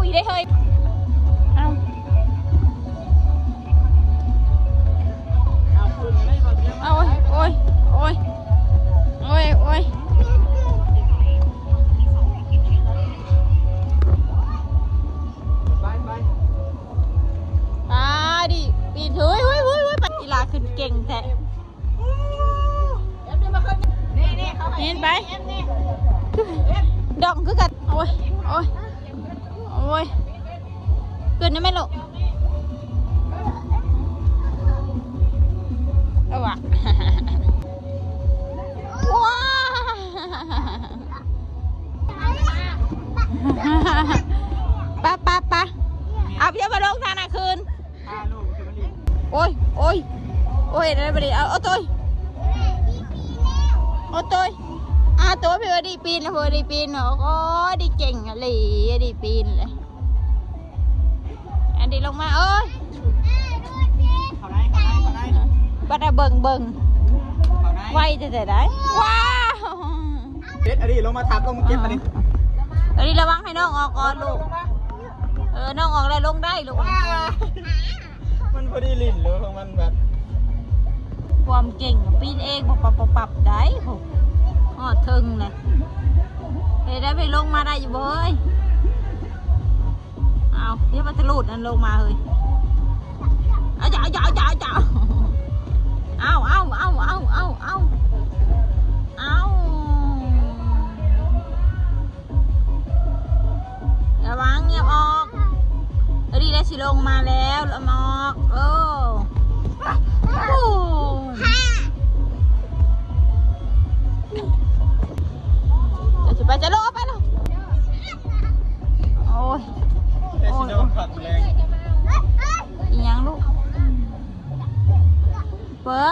ນີ້ເດ້ເຮີ້ຍ ເອົາ ເອົາ ໂອ້ຍ ໂອ້ຍ ໂອ້ຍ ໂອ້ຍ ໂອ້ຍ ໄປ ໄປ ໄປ ດີ ປີນ ເຮີ້ຍ ເຮີ້ຍ ເຮີ້ຍ ເຮີ້ຍ ໄປ ອີ່ຫຼ້າຂຶ້ນເກັ່ງແທ້. ເຫັນໄປ ດອງຄືກັນ ໂອ້ຍ ໂອ້ຍ ໂອ້ຍ ຂຶ້ນໄດ້ໄໝລູກ ເອົາວະ ວ້າ ປະ ປະ ປະ ເອົາ ຢ່າມາລົງທ່ານະ ຄືນ ໂອ້ຍ ໂອ້ຍ ໂອ້ຍ ໄດ້ບໍ່ດີ ເອົາ ໂອ້ໂຕຍ ໂອ້ໂຕຍ ອາໂຕຍ ເພິ່ນວ່າດີປີນ ເພິ່ນວ່າດີປີນ ໂອ້ຍ ດີເກັ່ງອີ່ຫຼີ ດີປີນເລີຍ ອັນນີ້ລົງມາ ໂອ້ຍ ເຂົ້າໄດ້ ເຂົ້າໄດ້ ເຂົ້າໄດ້ ບັດເບິ່ງ ເບິ່ງ ເຂົ້າໄດ້ ໄວແທ້ໆ ໄດ໋ ວ້າວ ເດັດ ອັນນີ້ລົງມາທັບ ລົງມາເກັບ ອັນນີ້ ອັນນີ້ລະວັງໃຫ້ນ້ອງອອກກ່ອນລູກ ເອີ ນ້ອງອອກແລ້ວລົງໄດ້ລູກ ວ້າ ມັນພໍດີຫຼິ້ນເລີຍຂອງມັນ ແບບຄວາມເກັ່ງ ປີນເອງປັບໆໆໄດ້ ໂຫ ຮອດເທິງແລ້ວ ເຮັດໄດ້ ໄປລົງມາໄດ້ຢູ່ບໍ່ເຮີ້ຍ ເອົາ ດຽວມັນຈະຫຼຸດນັ້ນລົງມາເຮີ້ຍ ອາຈາ ອາຈາ ອາຈາ ອາຈາ ເອົາ ເອົາ ເອົາ ເອົາ ເອົາ ເອົາ ເອົາ ລະວັງ ຢ່າອອກ ເອີ ດີແລ້ວ ຊິລົງມາແລ້ວ ລະອອກ ເອີ ໂອ້ຍ ຈະຊິໄປ ຈະລົງ ເອົາໄປລະ ໂອ້ຍ ແຕ່ຊິນອນພັກແລງ ອີ່ຫຍັງລູກ ເປີ